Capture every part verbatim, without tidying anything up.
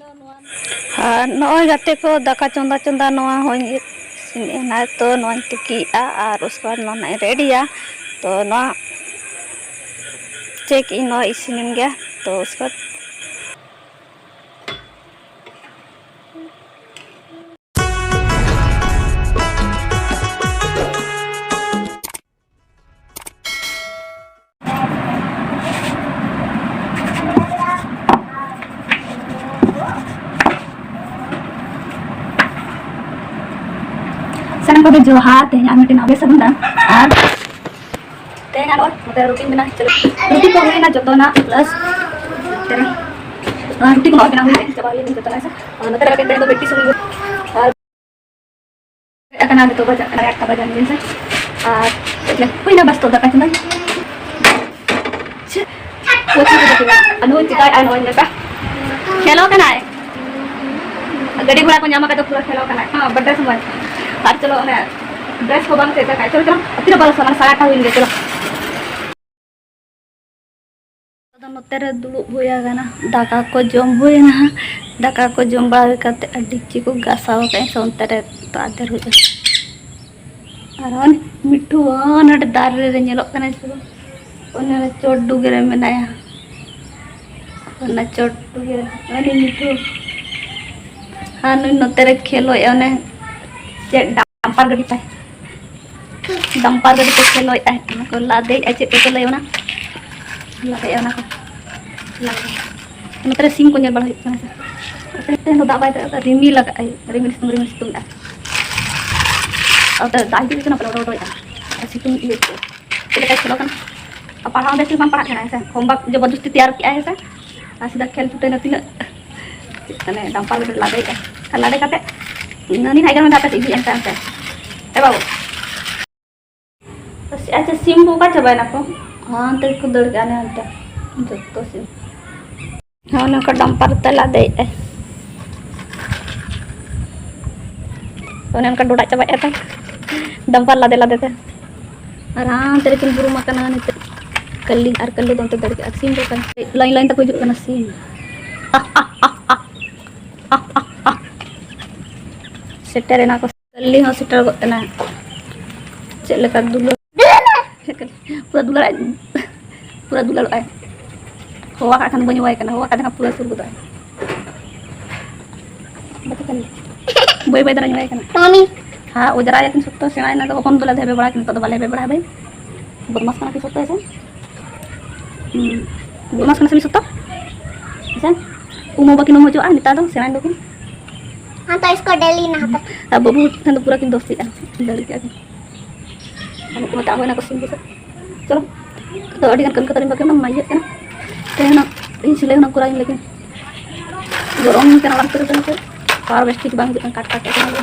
ᱟᱨ ᱱᱚᱜᱼᱚᱭ ᱜᱟᱛᱮ ᱠᱚ, ᱫᱟᱠᱟ ᱪᱚᱸᱫᱟ ᱪᱚᱸᱫᱟ ᱱᱚᱣᱟ ᱦᱚᱸᱧ ᱤᱥᱤᱱᱮᱜᱼᱟ᱾ ᱱᱚᱜᱼᱚᱭ ᱛᱚ ᱱᱚᱣᱟᱧ ᱛᱤᱠᱤᱭᱮᱜᱼᱟ ᱟᱨ ᱩᱥᱠᱮ ᱵᱟᱫ ᱱᱚᱣᱟ ᱱᱟᱜ ᱤᱧ ᱨᱮᱰᱤᱭᱟ᱾ ᱛᱚ ᱱᱚᱣᱟ ᱪᱮᱠ ᱤᱧ ᱱᱚᱣᱟ ᱤᱥᱤᱱᱮᱱ ᱜᱮᱭᱟ᱾ ᱛᱚ ᱩᱥᱠᱮ ᱵᱟᱫ ᱥᱟᱱᱟᱢ ᱠᱚᱜᱮ ᱡᱚᱦᱟᱨ᱾ ᱛᱮᱦᱮᱧ ᱟᱨ ᱢᱤᱫᱴᱮᱱ ᱱᱟᱣᱟ ᱥᱟᱹᱜᱩᱱ ᱫᱟᱨᱟᱢ᱾ ᱟᱨ ᱛᱮᱦᱮᱧ ᱟᱨ ᱱᱚᱛᱮ ᱨᱩᱴᱤ ᱢᱮᱱᱟᱜᱼᱟ᱾ ᱪᱚᱞᱚ, ᱨᱩᱴᱤ ᱠᱚ ᱦᱩᱭᱱᱟ ᱡᱚᱛᱚᱱᱟᱜ, plus ᱱᱚᱛᱮ ᱨᱮ ᱱᱚᱣᱟ ᱨᱩᱴᱤ ᱠᱚ ᱵᱮᱱᱟᱣ ᱦᱩᱭᱱᱟ, ᱪᱟᱵᱟ ᱦᱩᱭᱱᱟ ᱡᱚᱛᱚᱱᱟᱜ᱾ ᱟᱨ ᱱᱚᱛᱮ ᱨᱮ ᱛᱮᱦᱮᱧ ᱫᱚ ᱵᱤᱴᱤ ᱥᱩᱱᱩᱢ ᱟᱨ ᱟᱠᱟᱱᱟ ᱱᱤᱛᱚᱜ ᱵᱟᱡᱟᱜ ᱠᱟᱱᱟ ᱮᱠᱴᱟ ᱵᱟᱡᱟᱜ ᱞᱮᱱ ᱥᱮ᱾ ᱟᱨ ᱦᱩᱭᱱᱟ ᱵᱟᱥ ᱛᱚ ᱫᱟᱠᱟ ᱪᱚᱸᱫᱟ᱾ ᱪᱮᱫ? ᱠᱚᱪᱤ ᱠᱚ ᱪᱚᱸᱫᱟ᱾ ᱟᱹᱞᱩ ᱪᱮᱠᱟᱭ ᱟᱨ ᱱᱚᱜᱼᱚᱭ ᱱᱚᱝᱠᱟ ᱠᱷᱮᱞᱚᱜ ᱠᱟᱱᱟᱭ᱾ ᱜᱟᱹᱰᱤ ᱜᱷᱚᱲᱟ ᱠᱚ ᱧᱟᱢ ᱟᱠᱟᱫᱟ, ᱯᱩᱨᱟᱹ ᱠᱷᱮᱞᱚᱜ ᱠᱟᱱᱟᱭ᱾ ᱦᱮᱸ, birthday ᱥᱚᱢᱚᱭ᱾ ᱟᱨ ᱪᱚᱞᱚ ᱚᱱᱮ dress ᱠᱚ ᱵᱟᱝ ᱥᱮᱴ ᱟᱠᱟᱫ᱾ ᱪᱚᱞᱚ, ᱪᱚᱞᱚ᱾ ᱛᱤᱱᱟᱹᱜ ᱵᱟᱡᱮ ᱥᱚᱢᱚᱭ? ᱥᱟᱲᱮ ᱟᱴᱴᱟ ᱦᱩᱭᱮᱱ ᱜᱮᱭᱟ, ᱪᱚᱞᱚ᱾ ᱟᱫᱚ ᱱᱚᱛᱮ ᱨᱮ ᱫᱩᱲᱩᱵ ᱦᱩᱭ ᱟᱠᱟᱱᱟ, ᱫᱟᱠᱟ ᱠᱚ ᱡᱚᱢ ᱦᱩᱭᱱᱟ᱾ ᱫᱟᱠᱟ ᱠᱚ ᱡᱚᱢ ᱵᱟᱲᱟ ᱦᱩᱭ ᱠᱟᱛᱮ ᱟᱹᱰᱤ ᱪᱤᱠᱚ ᱜᱟᱥᱟᱣ ᱟᱠᱟᱫ ᱥᱮ ᱚᱱᱛᱮ ᱨᱮ ᱛᱟᱫᱮᱨ ᱦᱩᱭᱩᱜᱼᱟ᱾ ᱟᱨ ᱚᱱᱮ ᱢᱤᱴᱷᱩ ᱦᱚᱸ ᱱᱚᱰᱮ ᱫᱟᱨᱮ ᱨᱮ ᱧᱮᱞᱚᱜ ᱠᱟᱱᱟᱭ ᱥᱮ ᱵᱟᱝ? ᱚᱱᱮ ᱚᱱᱟ ᱪᱚᱴ ᱰᱩᱜᱤ ᱨᱮ ᱢᱮᱱᱟᱭᱟ, ᱚᱱᱟ ᱪᱚᱴ ᱰᱩᱜᱤ ᱨᱮ ᱩᱱᱤ ᱢᱤᱴᱷᱩ᱾ ᱟᱨ ᱱᱩᱭ ᱱᱚᱛᱮ ᱨᱮ ᱠᱷᱮᱞᱳᱭᱮᱫ ᱚᱱᱮ ᱪᱮᱫ ᱰᱟᱢᱯᱟᱨ ᱜᱟᱹᱰᱤ ᱛᱟᱭ᱾ ᱰᱟᱢᱯᱟᱨ ᱜᱟᱹᱰᱤ ᱠᱚ ᱠᱷᱮᱞᱳᱭᱮᱫᱼᱟ, ᱚᱱᱟ ᱠᱚ ᱞᱟᱫᱮᱭᱮᱫᱼᱟ, ᱪᱮᱫ ᱠᱚᱠᱚ ᱞᱟᱹᱭᱟ ᱚᱱᱟ, ᱞᱟᱫᱮᱭᱮᱫᱼᱟ ᱚᱱᱟ ᱠᱚ, ᱞᱟᱫᱮ᱾ ᱱᱚᱛᱮ ᱨᱮ ᱥᱤᱢ ᱠᱚ ᱧᱮᱞ ᱵᱟᱲᱟ ᱦᱩᱭᱩᱜ ᱠᱟᱱᱟ ᱥᱮ᱾ ᱛᱮᱦᱮᱧ ᱫᱚ ᱫᱟᱜ ᱵᱟᱭ ᱫᱟᱜ ᱮᱫᱟ, ᱨᱤᱢᱤᱞ ᱟᱠᱟᱫᱼᱟᱭ, ᱨᱤᱢᱤᱞ ᱥᱤᱛᱩᱝ, ᱨᱤᱢᱤᱞ ᱥᱤᱛᱩᱝ ᱮᱫᱼᱟ᱾ ᱟᱨ ᱫᱟᱜ ᱦᱤᱡᱩᱜ ᱠᱟᱱᱟ, ᱯᱟᱞᱮ ᱨᱚᱰᱚᱭᱮᱫᱼᱟ, ᱟᱨ ᱥᱤᱛᱩᱝ ᱤᱭᱟᱹ ᱠᱮᱫᱼᱟ᱾ ᱪᱮᱫ ᱞᱮᱠᱟᱭ ᱠᱷᱮᱞᱚᱜ ᱠᱟᱱᱟ? ᱟᱨ ᱯᱟᱲᱦᱟᱣ ᱵᱮᱥ ᱴᱷᱤᱠ ᱵᱟᱝ ᱯᱟᱲᱦᱟᱜ ᱠᱟᱱᱟ ᱦᱮᱸ ᱥᱮ, homework ᱡᱚᱵᱚᱨᱫᱚᱥᱛᱤ ᱛᱮᱭᱟᱨ ᱠᱮᱜᱼᱟᱭ ᱦᱮᱸ ᱥᱮ, ᱟᱨ ᱥᱤᱫᱷᱟ ᱠᱷᱮᱞ ᱪᱷᱩᱴᱟᱹᱣ ᱮᱱᱟ᱾ ᱛᱤᱱᱟᱹᱜ ᱢᱟᱱᱮ ᱰᱟᱢᱯᱟᱨ ᱜᱟᱹᱰᱤ ᱞᱟᱫᱮᱭᱮᱜᱼᱟ, ᱟᱨ ᱞᱟᱫᱮ ᱠᱟᱛᱮ ᱩᱱᱤ ᱦᱟᱭ ᱠᱟᱱᱟ ᱢᱮᱱᱫᱟ, "ᱟᱯᱮ ᱥᱮᱫ ᱤᱫᱤᱭᱮᱫᱼᱟ ᱦᱟᱱᱛᱮ ᱦᱟᱱᱛᱮ, ᱮ ᱵᱟᱹᱵᱩ?" ᱟᱪᱪᱷᱟ, ᱥᱤᱢ ᱠᱚ ᱚᱠᱟ ᱪᱟᱵᱟᱭᱮᱱᱟ ᱠᱚ? ᱦᱟᱱᱛᱮ ᱠᱚ ᱫᱟᱹᱲ ᱠᱮᱜᱼᱟ, ᱦᱟᱱᱮ ᱦᱟᱱᱛᱮ ᱡᱚᱛᱚ ᱥᱤᱢ᱾ ᱦᱚᱸ, ᱚᱱᱮ ᱚᱱᱠᱟ ᱰᱟᱢᱯᱟᱨ ᱛᱮ ᱞᱟᱫᱮᱭᱮᱜᱼᱟᱭ᱾ ᱚᱱᱮ ᱚᱱᱠᱟ ᱰᱚᱰᱟᱜ ᱪᱟᱵᱟᱭᱮᱜᱼᱟ ᱛᱟᱭ᱾ ᱰᱟᱢᱯᱟᱨ ᱞᱟᱫᱮ ᱞᱟᱫᱮ ᱛᱮ᱾ ᱟᱨ ᱦᱟᱱᱛᱮ ᱨᱮᱠᱤᱱ ᱵᱩᱨᱩᱢ ᱟᱠᱟᱱᱟ ᱱᱤᱛᱚᱜ᱾ ᱠᱟᱹᱞᱤ ᱟᱨ ᱠᱟᱹᱞᱩ ᱫᱚ ᱚᱱᱛᱮ ᱫᱟᱹᱲ ᱠᱮᱜᱼᱟ᱾ ᱥᱤᱢ ᱫᱚ ᱚᱠᱟ ᱞᱟᱭᱤᱱ ᱞᱟᱭᱤᱱ ᱛᱮᱠᱚ ᱦᱤᱡᱩᱜ ᱠᱟᱱᱟ ᱥᱤᱢ᱾ ᱥᱮᱴᱮᱨᱮᱱᱟ ᱠᱚ᱾ ᱠᱟᱹᱞᱤ ᱦᱚᱸ ᱥᱮᱴᱮᱨ ᱜᱚᱫ ᱮᱱᱟ᱾ ᱪᱮᱫ ᱞᱮᱠᱟ ᱫᱩᱞᱟᱹᱲ᱾ ᱯᱩᱨᱟᱹ ᱫᱩᱞᱟᱹᱲ, ᱯᱩᱨᱟᱹ ᱫᱩᱞᱟᱹᱲᱚᱜᱼᱟᱭ᱾ ᱦᱚᱦᱚ ᱠᱟᱜ ᱠᱷᱟᱱ ᱵᱟᱹᱧ ᱦᱚᱦᱚᱣᱟᱭ ᱠᱟᱱᱟ, ᱦᱚᱦᱚ ᱠᱟᱜ ᱠᱷᱟᱱ ᱯᱩᱨᱟᱹ ᱥᱩᱨ ᱜᱚᱫᱚᱜᱼᱟᱭ᱾ ᱵᱟᱹᱭ ᱵᱟᱹᱭ ᱫᱟᱨᱟᱧ ᱦᱚᱦᱚᱭ ᱠᱟᱱᱟ᱾ ᱢᱟᱢᱤ᱾ ᱦᱮᱸ, ᱚᱡᱽᱨᱟᱭᱟ ᱠᱤᱱ ᱥᱚᱠᱛᱚ, ᱥᱮᱬᱟᱭᱮᱱᱟ ᱫᱚ᱾ ᱦᱚᱯᱚᱱ ᱫᱚᱞᱮ ᱫᱷᱮᱵᱮ ᱵᱟᱲᱟ ᱠᱤᱱ, ᱱᱤᱛᱚᱜ ᱫᱚ ᱵᱟᱞᱮ ᱦᱮᱵᱮ ᱵᱟᱲᱟ ᱵᱷᱟᱹᱭ᱾ ᱵᱚᱫᱢᱟᱥ ᱠᱟᱱᱟ ᱠᱤᱱ ᱥᱚᱠᱛᱚ ᱦᱮᱸᱥᱮ᱾ ᱦᱩᱸ, ᱵᱚᱫᱢᱟᱥ ᱠᱟᱱᱟ ᱥᱮ ᱢᱤᱫ ᱥᱚᱠᱛᱚ ᱦᱮᱸᱥᱮ᱾ ᱩᱢ ᱦᱚᱸ ᱵᱟᱹᱠᱤᱱ ᱩᱢ ᱦᱚᱪᱚᱣᱟᱜᱼᱟ ᱱᱮᱛᱟᱨ ᱫᱚ, ᱥᱮᱬᱟᱭᱮᱱ ᱫᱚᱠᱤᱱ᱾ ᱦᱮᱸ, ᱛᱚ ᱤᱥᱠᱚ ᱰᱮᱞᱤ ᱱᱟᱦᱟᱛᱟ᱾ ᱟᱨ ᱵᱟᱹᱵᱩ ᱴᱷᱮᱱ ᱫᱚ ᱯᱩᱨᱟᱹ ᱠᱤᱱ ᱫᱳᱥᱛᱤᱜᱼᱟ, ᱫᱟᱲᱮ ᱠᱮᱜᱼᱟ ᱠᱤᱱ᱾ ᱟᱨ ᱱᱩᱠᱩ ᱢᱟ ᱛᱟᱵ ᱦᱩᱭᱱᱟ ᱠᱚ ᱥᱤᱢ ᱵᱩᱥᱟᱹᱜ᱾ ᱪᱚᱞᱚ, ᱛᱚ ᱟᱹᱰᱤ ᱜᱟᱱ ᱠᱟᱹᱢᱤ ᱠᱟᱛᱮ ᱞᱤᱧ ᱵᱟᱹᱜᱤ ᱢᱟ ᱤᱭᱟᱹᱜ ᱠᱟᱱᱟ᱾ ᱛᱮᱦᱮᱧ ᱦᱟᱸᱜ ᱤᱧ ᱥᱤᱞᱟᱹᱭ ᱦᱚᱸ ᱱᱟᱝ ᱠᱚᱨᱟᱣ ᱤᱧ ᱞᱟᱹᱜᱤᱫ᱾ ᱜᱚᱨᱚᱢ ᱠᱟᱱᱟ ᱚᱲᱟᱜ ᱵᱷᱤᱛᱤᱨ ᱨᱮ ᱫᱚ ᱱᱤᱛᱚᱜ᱾ ᱯᱟᱣᱟᱨ ᱵᱮᱥ ᱴᱷᱤᱠ ᱵᱟᱝ ᱦᱤᱡᱩᱜ ᱠᱟᱱᱟ, ᱠᱟᱴ ᱠᱟᱴ ᱠᱟᱱᱟ᱾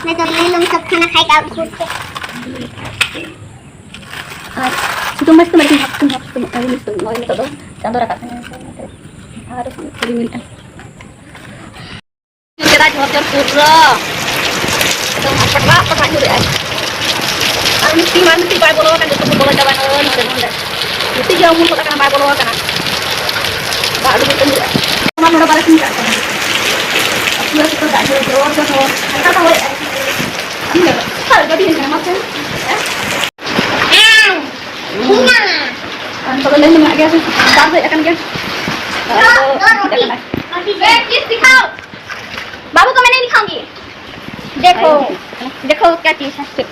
ᱱᱤᱛᱚᱜ ᱱᱤᱞᱚᱢ ᱥᱚᱵ ᱠᱷᱟᱱᱟ ᱠᱷᱟᱭ ᱠᱟᱜ ᱠᱷᱩᱫ ᱛᱮ᱾ ᱟᱨ ᱥᱤᱛᱩᱝ ᱢᱟ ᱥᱤᱛᱩᱝ, ᱟᱹᱰᱤ ᱦᱟᱯ ᱥᱤᱛᱩᱝ, ᱦᱟᱯ ᱥᱤᱛᱩᱝ, ᱟᱹᱰᱤ ᱥᱤᱛᱩᱝ᱾ ᱱᱚᱜᱼᱚᱭ ᱱᱤᱛᱚᱜ ᱫᱚ ᱪᱟᱸᱫᱚ ᱨᱟᱠᱟᱵ ᱠᱟᱱᱟ᱾ ᱟᱨ ᱨᱤᱢᱤᱞ ᱠᱟᱱᱟ᱾ ᱠᱮᱫᱟ ᱡᱷᱚᱨ ᱡᱷᱚᱨ ᱯᱩᱨᱟᱹ᱾ ᱮᱠᱫᱚᱢ ᱯᱟᱴᱨᱟ ᱯᱟᱴᱨᱟ ᱧᱩᱨᱮᱜᱼᱟᱭ᱾ ᱟᱨ ᱢᱤᱫᱴᱤᱡ ᱢᱟ ᱢᱤᱫᱴᱤᱡ ᱵᱟᱭ ᱵᱚᱞᱚ ᱟᱠᱟᱱ, ᱡᱚᱛᱚ ᱠᱚ ᱵᱚᱞᱚ ᱪᱟᱵᱟᱭᱱᱟ ᱱᱚᱰᱮ ᱱᱚᱰᱮ᱾ ᱢᱤᱫᱴᱤᱡ ᱜᱮ ᱩᱢᱩᱞ ᱜᱚᱫ ᱟᱠᱟᱱᱟ, ᱵᱟᱭ ᱵᱚᱞᱚ ᱟᱠᱟᱱᱟ᱾ ᱫᱟᱜ ᱟᱹᱰᱤ ᱡᱳᱨ ᱧᱩᱨᱮᱜᱼᱟ᱾ ᱚᱱᱟ ᱱᱚᱰᱮ ᱵᱟᱞᱮ ᱥᱮᱱ ᱠᱟᱜ ᱠᱟᱱᱟ᱾ ᱯᱩᱨᱟᱹ ᱥᱩᱫᱷᱟᱹ ᱫᱟᱜ ᱡᱷᱚᱨ ᱡᱷᱚᱨ ᱡᱷᱚᱨ ᱦᱚᱸ᱾ ᱦᱟᱞᱠᱟ ᱫᱚ ᱦᱚᱭᱮᱜᱼᱟᱭ᱾ ᱴᱷᱤᱠ ᱜᱮᱭᱟ᱾ ᱟᱨ ᱜᱟᱹᱰᱤ ᱦᱮᱡ ᱮᱱᱟ, ᱢᱟ ᱥᱮᱱ᱾ ᱟᱨ ᱱᱤᱛᱚᱜ ᱫᱚ ᱞᱟᱹᱭᱤᱱ ᱫᱚ ᱢᱮᱱᱟᱜ ᱜᱮᱭᱟ ᱥᱮ? ᱵᱟᱥ ᱦᱮᱡ ᱟᱠᱟᱱ ᱜᱮᱭᱟ᱾ ᱟᱨ ᱱᱤᱛᱚᱜ ᱦᱮᱡ ᱟᱠᱟᱱᱟ᱾ ᱵᱟᱹᱵᱩ ᱠᱚ ᱢᱮᱱᱟ ᱤᱧ ᱠᱷᱟᱱ ᱜᱮ᱾ ᱫᱮᱠᱷᱳ, ᱫᱮᱠᱷᱳ ᱠᱭᱟ ᱪᱤᱡᱽ ᱦᱟᱭ᱾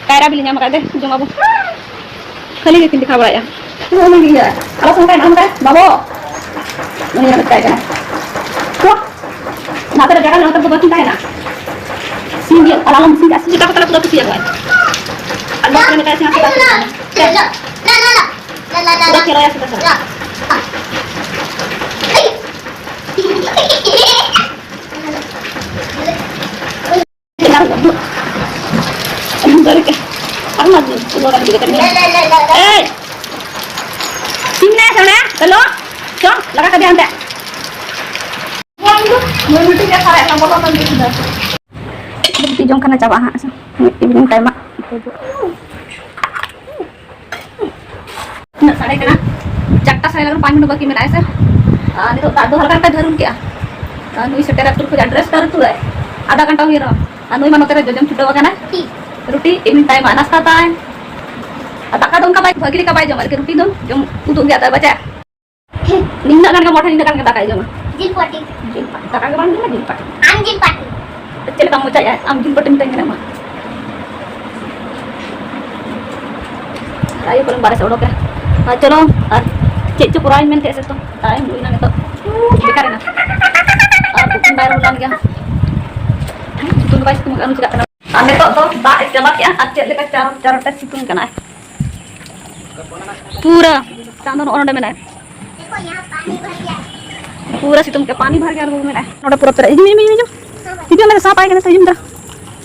ᱠᱟᱭᱨᱟ ᱵᱤᱞᱤ ᱧᱟᱢ ᱟᱠᱟᱫ ᱫᱮ, ᱡᱚᱢ ᱟᱵᱚ᱾ ᱠᱷᱟᱹᱞᱤ ᱜᱮᱠᱤᱱ ᱫᱮᱠᱷᱟᱣ ᱵᱟᱲᱟᱭᱟ᱾ ᱱᱚᱜᱼᱚ ᱱᱩᱭ ᱜᱮ᱾ ᱟᱞᱚ ᱥᱚᱸᱜᱮ ᱠᱟᱭ, ᱟᱞᱚ ᱥᱚᱸᱜᱮ ᱠᱟᱭ, ᱵᱟᱵᱚ᱾ ᱱᱩᱭ ᱦᱚᱸ ᱢᱮᱛᱟᱭ ᱠᱟᱱᱟ᱾ ᱛᱚ, ᱱᱚᱛᱮ ᱨᱮ ᱡᱟᱭᱜᱟ ᱱᱚᱛᱮ ᱫᱚ ᱵᱟᱹᱠᱤᱱ ᱛᱟᱦᱮᱱᱟ᱾ ᱥᱤᱧ ᱜᱮ, ᱟᱞᱟᱝ ᱦᱚᱸ ᱥᱤᱧ ᱜᱮ, ᱥᱤᱧ ᱜᱮ ᱛᱟᱠᱚ ᱛᱟᱞᱮ ᱯᱩᱨᱟᱹ ᱠᱩᱥᱤᱭᱟᱠᱚ ᱟᱭ᱾ ᱟᱨ ᱱᱚᱛᱮ ᱨᱮ ᱢᱮᱛᱟᱭ ᱥᱤᱧ ᱜᱮ ᱛᱟᱠᱚ ᱛᱟᱞᱮ᱾ ᱯᱩᱨᱟᱹ ᱠᱷᱮᱞ ᱟᱭᱟ ᱥᱮᱛᱟ ᱥᱟᱞᱟᱜ᱾ ᱮᱭ! ᱛᱤᱧ ᱢᱮ ᱥᱚᱲᱮ, ᱪᱚᱞᱚ, ᱪᱚ, ᱞᱟᱜᱟ ᱠᱟᱫᱮᱭᱟ ᱦᱟᱱᱛᱮ᱾ ᱱᱩᱭ ᱢᱤᱫᱴᱤᱡ ᱜᱮ ᱥᱟᱨᱮᱡ ᱮᱱᱟ, ᱵᱚᱞᱚ ᱠᱟᱱ ᱜᱮ ᱥᱩᱫᱷᱟᱹ᱾ ᱜᱤᱛᱤᱡ ᱡᱚᱝ ᱠᱟᱱᱟ, ᱪᱟᱵᱟᱜᱼᱟ ᱦᱟᱸᱜ, ᱢᱤᱫ ᱴᱤᱡ ᱴᱟᱭᱤᱢ ᱢᱟ᱾ ᱛᱤᱱᱟᱹᱜ ᱥᱟᱰᱮ ᱠᱟᱱᱟ? ᱪᱟᱨᱴᱟ ᱥᱟᱲᱮ ᱮᱜᱟᱨᱚ, ᱯᱟᱸᱪ ᱢᱤᱱᱤᱴ ᱵᱟᱹᱠᱤ ᱢᱮᱱᱟᱜᱼᱟ ᱥᱮ᱾ ᱟᱨ ᱱᱤᱛᱚᱜ ᱫᱟᱜ ᱫᱚ ᱦᱟᱞᱠᱟ ᱦᱟᱞᱠᱟ ᱫᱷᱟᱹᱨᱩᱱ ᱠᱮᱜᱼᱟ᱾ ᱟᱨ ᱱᱩᱭ ᱥᱮᱴᱮᱨ ᱟᱹᱛᱩ ᱠᱷᱚᱱ ᱰᱨᱮᱥ ᱫᱚ ᱟᱹᱛᱩ ᱨᱮ ᱟᱫᱷᱟ ᱜᱷᱚᱱᱴᱟ ᱦᱩᱭ ᱨᱮᱦᱚᱸ᱾ ᱟᱨ ᱱᱩᱭ ᱢᱟ ᱱᱚᱛᱮ ᱨᱮ ᱡᱚᱡᱚᱢ ᱪᱷᱩᱴᱟᱹᱣ ᱟᱠᱟᱱᱟ᱾ ᱨᱩᱴᱤ ᱤᱵᱷᱤᱱᱤᱝ ᱴᱟᱭᱤᱢ ᱟᱜ ᱱᱟᱥᱛᱟ ᱛᱟᱭ᱾ ᱟᱨ ᱫᱟᱠᱟ ᱫᱚ ᱚᱱᱠᱟ ᱵᱟᱭ ᱵᱷᱟᱹᱜᱤ ᱞᱮᱠᱟ ᱵᱟᱭ ᱡᱚᱢᱟ, ᱞᱮᱠᱤᱱ ᱨᱩᱴᱤ ᱫᱚ ᱡᱚᱢ ᱩᱫᱩᱜ ᱜᱮᱭᱟ ᱛᱟᱭ ᱵᱟᱪᱟ᱾ ᱱᱤᱱᱟᱹᱜ ᱜᱟᱱ ᱜᱮ ᱢᱚᱴᱷᱟ, ᱱᱤᱱᱟᱹᱜ ᱜᱟᱱ ᱜᱮ ᱫᱟᱠᱟᱭ ᱡᱚᱢᱟ᱾ ᱡᱤᱞ ᱯᱟᱹᱴᱤ᱾ ᱡᱤᱞ ᱯᱟᱹᱴᱤ᱾ ᱫᱟᱠᱟ ᱜᱮ ᱵᱟᱝ ᱡᱚᱢᱟ, ᱡᱤᱞ ᱯᱟᱹᱴᱤ᱾ ᱟᱢ ᱡᱤᱞ ᱯᱟᱹᱴᱤ᱾ ᱪᱮᱫ ᱞᱮᱠᱟᱢ ᱢᱚᱪᱟᱭᱮᱜᱼᱟ? ᱟᱢ ᱡᱤᱞ ᱯᱟᱹᱴᱤᱢ ᱢᱮᱛᱟᱹᱧ ᱠᱟᱱᱟ ᱢᱟ᱾ ᱟᱭᱳ ᱠᱚᱨᱮᱱ ᱵᱟᱨᱦᱮ ᱥᱮᱫ ᱚᱰᱚᱠ ᱮᱱᱟ᱾ ᱟᱨ ᱪᱚᱞᱚ, ᱟᱨ ᱪᱮᱫ ᱪᱚ ᱠᱚᱨᱟᱣ ᱤᱧ ᱢᱮᱱ ᱠᱮᱫ ᱥᱮ ᱛᱚ, ᱴᱟᱭᱤᱢ ᱦᱩᱭᱱᱟ ᱱᱤᱛᱚᱜ᱾ ᱵᱮᱠᱟᱨ ᱮᱱᱟ᱾ ᱟᱨ ᱩᱛᱩ ᱵᱟᱭ ᱨᱚᱦᱚᱲ ᱞᱮᱱ ᱜᱮᱭᱟ᱾ ᱥᱤᱛᱩᱝ ᱫᱚ ᱵᱟᱭ ᱥᱤᱛᱩᱝ ᱠᱟᱱᱟ, ᱪᱤᱠᱟᱜ ᱠᱟᱱᱟ? ᱟᱨ ᱱᱤᱛᱚᱜ ᱫᱚ ᱫᱟᱜ ᱮ ᱪᱟᱵᱟ ᱠᱮᱜᱼᱟ ᱟᱨ ᱪᱮᱫ ᱞᱮᱠᱟ ᱪᱟᱨᱚᱴ ᱪᱟᱨᱚᱴ ᱮ ᱥᱤᱛᱩᱝ ᱠᱟᱱᱟ᱾ ᱯᱩᱨᱟᱹ ᱪᱟᱸᱫᱚ ᱱᱚᱜᱼᱚ ᱱᱚᱰᱮ ᱢᱮᱱᱟᱭ᱾ ᱯᱩᱨᱟᱹ ᱥᱤᱛᱩᱝ ᱠᱮᱜᱼᱟ, ᱯᱟᱱᱤ ᱵᱷᱟᱨ ᱜᱮᱭᱟ ᱟᱨ ᱢᱮᱱᱟᱭ᱾ ᱱᱚᱰᱮ ᱯᱩᱨᱟᱹ ᱯᱮᱨᱮᱡ᱾ ᱦᱤᱡᱩᱜ ᱢᱮ, ᱦᱤᱡᱩᱜ ᱢᱮ, ᱦᱤᱡᱩᱜ ᱢᱮ᱾ ᱦᱤᱡᱩᱜ ᱢᱮ, ᱥᱟᱯ ᱟᱭ ᱠᱟᱱᱟ ᱥᱮ, ᱦᱤᱡᱩᱜ ᱢᱮ ᱛᱟᱨᱟ᱾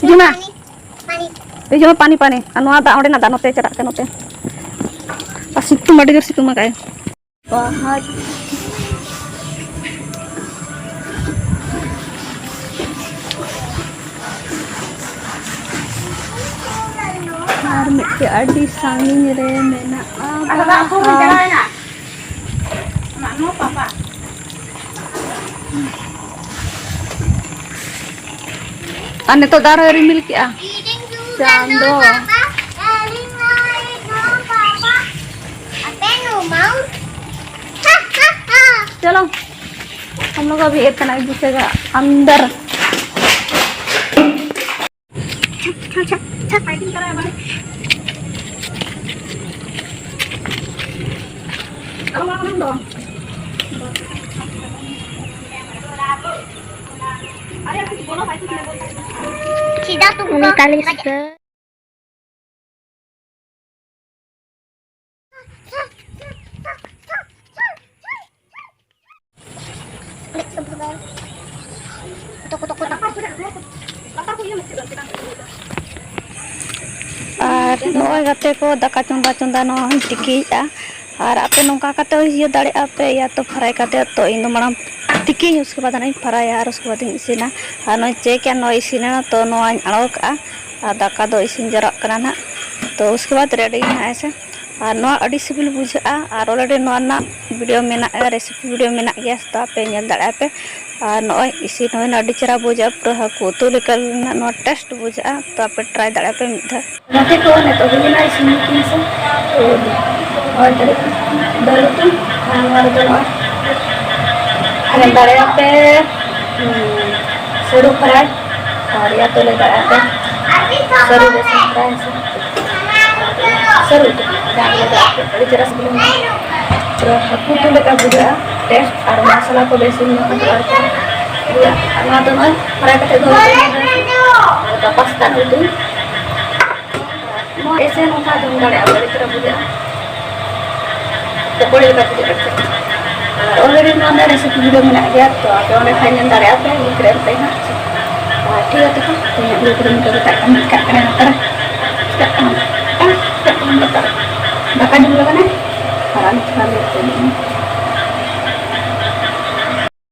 ᱦᱤᱡᱩᱜ ᱢᱮ᱾ ᱯᱟᱱᱤ, ᱯᱟᱱᱤ᱾ ᱦᱤᱡᱩᱜ ᱢᱮ, ᱯᱟᱱᱤ, ᱯᱟᱱᱤ᱾ ᱟᱨ ᱱᱚᱣᱟ ᱫᱟᱜ ᱚᱸᱰᱮᱱᱟᱜ ᱫᱟᱜ ᱱᱚᱛᱮ ᱪᱟᱞᱟᱜ ᱠᱟᱱᱟ, ᱱᱚᱛᱮ᱾ ᱟᱨ ᱥᱤᱛᱩᱝ, ᱟᱹᱰᱤ ᱡᱳᱨ ᱥᱤᱛᱩᱝ ᱟᱠᱟᱜᱼᱟᱭ᱾ ᱯᱟᱦᱟᱲ᱾ ᱟᱨ ᱢᱤᱫᱴᱮᱡ ᱟᱹᱰᱤ ᱥᱟᱺᱜᱤᱧ ᱨᱮ ᱢᱮᱱᱟᱜᱼᱟ ᱟᱫᱚ ᱫᱟᱜ ᱥᱩᱨ ᱨᱮ ᱯᱟᱦᱟᱲ᱾ ᱪᱟᱞᱟᱣᱮᱱᱟ᱾ ᱟᱢᱟᱜ ᱱᱚ ᱯᱟᱯᱟ᱾ ᱟᱨ ᱱᱤᱛᱚᱜ ᱫᱚ ᱟᱨᱦᱚᱸ ᱨᱤᱢᱤᱞ ᱠᱮᱜᱼᱟ ᱪᱟᱸᱫᱚ᱾ चलो, हम लोग अभी इतना एक दूसरे का अंदर। सीधा तुमको उनतालीस पे। ᱟᱨ ᱱᱚᱜᱼᱚᱭ ᱜᱟᱛᱮ ᱠᱚ, ᱫᱟᱠᱟ ᱪᱚᱸᱫᱟ ᱪᱚᱸᱫᱟ ᱱᱚᱣᱟ ᱦᱚᱸᱧ ᱛᱤᱠᱤᱭᱮᱫᱼᱟ᱾ ᱟᱨ ᱟᱯᱮ ᱱᱚᱝᱠᱟ ᱠᱟᱛᱮ ᱦᱚᱸ ᱤᱭᱟᱹ ᱫᱟᱲᱮᱭᱟᱜᱼᱟ ᱯᱮ, ᱤᱭᱟ ᱛᱚ ᱯᱷᱨᱟᱭ ᱠᱟᱛᱮ᱾ ᱛᱚ ᱤᱧ ᱫᱚ ᱢᱟᱲᱟᱝ ᱛᱤᱠᱤᱭᱟᱹᱧ, ᱩᱥᱠᱮ ᱵᱟᱫ ᱦᱟᱸᱜ ᱤᱧ ᱯᱷᱨᱟᱭᱟ ᱟᱨ ᱩᱥᱠᱮ ᱵᱟᱫ ᱤᱧ ᱤᱥᱤᱱᱟ᱾ ᱟᱨ ᱱᱚᱜᱼᱚᱭ ᱪᱮᱠ ᱮᱜᱼᱟ, ᱱᱚᱜᱼᱚᱭ ᱤᱥᱤᱱ ᱮᱱᱟ, ᱛᱚ ᱱᱚᱣᱟᱧ ᱟᱲᱟᱜ ᱠᱟᱜᱼᱟ᱾ ᱟᱨ ᱫᱟᱠᱟ ᱫᱚ ᱤᱥᱤᱱ ᱡᱟᱣᱨᱟᱜ ᱠᱟᱱᱟ ᱱᱟᱦᱟᱜ᱾ ᱛᱚ ᱩᱥᱠᱮ ᱵᱟᱫ ᱨᱮᱰᱤ ᱱᱟᱦᱟᱜ ᱦᱮᱸ ᱥᱮ᱾ ᱟᱨ ᱱᱚᱣᱟ ᱟᱹᱰᱤ ᱥᱤᱵᱤᱞ ᱵᱩᱡᱷᱟᱹᱜᱼᱟ᱾ ᱟᱨ already ᱱᱚᱣᱟ ᱨᱮᱱᱟᱜ video ᱢᱮᱱᱟᱜᱼᱟ, recipe video ᱢᱮᱱᱟᱜ ᱜᱮᱭᱟ, ᱛᱚ ᱟᱯᱮ ᱧᱮᱞ ᱫᱟᱲᱮᱭᱟᱜᱼᱟ ᱯᱮ᱾ ᱟᱨ ᱱᱚᱜᱼᱚᱭ ᱤᱥᱤᱱ ᱦᱩᱭᱱᱟ, ᱟᱹᱰᱤ ᱪᱮᱦᱨᱟ ᱵᱩᱡᱷᱟᱹᱜᱼᱟ, ᱯᱩᱨᱟᱹ ᱦᱟᱹᱠᱩ ᱩᱛᱩ ᱞᱮᱠᱟ ᱨᱮᱱᱟᱜ ᱱᱚᱣᱟ taste ᱵᱩᱡᱷᱟᱹᱜᱼᱟ᱾ ᱛᱚ ᱟᱯᱮ try ᱫᱟᱲᱮᱭᱟᱜᱼᱟ ᱯᱮ ᱢᱤᱫ ᱫᱷᱟᱣ᱾ ᱜᱟᱛᱮ ᱠᱚ, ᱱᱤᱛᱚᱜ ᱦᱩᱭᱱᱟ ᱤᱥᱤᱱ ᱢᱤᱫ ᱥᱮ᱾ ᱛᱚ ᱱᱚᱜᱼᱚᱭ ᱛᱟᱹᱨᱤᱡ ᱫᱟᱹᱞ ᱩᱛᱩ, ᱟᱨ ᱱᱚᱣᱟ ᱨᱮᱫᱚ ᱱᱚᱜᱼᱚᱭ ᱧᱮᱞ ᱫᱟᱲᱮᱭᱟᱜᱼᱟ ᱯᱮ, ᱦᱩᱸ, ᱥᱟᱹᱨᱩ fry, ᱟᱨ ᱤᱭᱟᱹ ᱛᱮᱞᱮ ᱫᱟᱲᱮᱭᱟᱜᱼᱟ ᱯᱮ, ᱥᱟᱹᱨᱩ ᱵᱮᱥᱚᱱ fry ᱦᱮᱸ ᱥᱮ᱾ ᱥᱟᱹᱨᱩ ᱩᱛᱩ, ᱡᱟᱦᱟᱸ ᱞᱮᱠᱟ ᱟᱹᱰᱤ ᱪᱮᱦᱨᱟ ᱥᱤᱵᱤᱞᱟ᱾ ᱯᱩᱨᱟᱹ ᱦᱟᱹᱠᱩ ᱩᱛᱩ ᱞᱮᱠᱟ ᱵᱩᱡᱷᱟᱹᱜᱼᱟ, taste ᱟᱨ ᱢᱚᱥᱞᱟ ᱠᱚ ᱵᱮᱥ ᱧᱚᱜ ᱟᱹᱭᱠᱟᱹᱜᱼᱟ ᱟᱨᱠᱤ᱾ ᱟᱨ ᱱᱚᱣᱟ ᱫᱚ ᱱᱚᱜᱼᱚᱭ fry ᱠᱟᱛᱮ ᱫᱚᱦᱚ ᱠᱟᱛᱮ ᱜᱟᱯᱟ ᱥᱮᱛᱟᱜ ᱩᱛᱩ᱾ ᱱᱚᱣᱟ ᱮᱥᱮ ᱱᱚᱝᱠᱟ ᱡᱚᱢ ᱫᱟᱲᱮᱭᱟᱜᱼᱟ, ᱟᱹᱰᱤ ᱪᱮᱦᱨᱟ ᱵᱩᱡᱷᱟᱹᱜᱼᱟ᱾ ᱯᱚᱠᱳᱲᱤ ᱞᱮᱠᱟ ᱵᱩᱡᱷᱟᱹᱜᱼᱟ᱾ ᱟᱨ already ᱱᱚᱣᱟ ᱨᱮᱱᱟᱜ recipe video ᱢᱮᱱᱟᱜ ᱜᱮᱭᱟ, ᱛᱚ ᱟᱯᱮ ᱚᱸᱰᱮ ᱠᱷᱚᱱ ᱧᱮᱞ ᱫᱟᱲᱮᱭᱟᱜᱼᱟ ᱯᱮ, link ᱨᱮ ᱮᱢ ᱛᱟᱦᱮᱱᱟ᱾ ᱟᱨ ᱴᱷᱤᱠ ᱜᱮᱭᱟ, ᱛᱚ ᱛᱮᱦᱮᱧᱟᱜ video ᱫᱚ ᱱᱤᱝᱠᱟᱹ ᱜᱮ ᱛᱟᱦᱮᱸ ᱠᱟᱱᱟ᱾ ᱪᱤᱠᱟᱹᱜ ᱠᱟᱱᱟ ᱱᱚᱛᱮ ᱨᱮ? ᱪᱤᱠᱟᱹᱜ ᱠᱟᱱᱟ? ᱪᱤᱠᱟᱹᱜ ᱠᱟᱱᱟ ᱱᱚᱛᱮ ᱨᱮ? ᱫᱟᱠᱟ ᱡᱚᱢ ᱞᱟᱜᱟᱱᱟ᱾ ᱟᱨ ᱟᱞᱮ ᱛᱷᱚᱲᱟ late ᱛᱮ ᱮᱱᱮᱡ ᱢᱮ᱾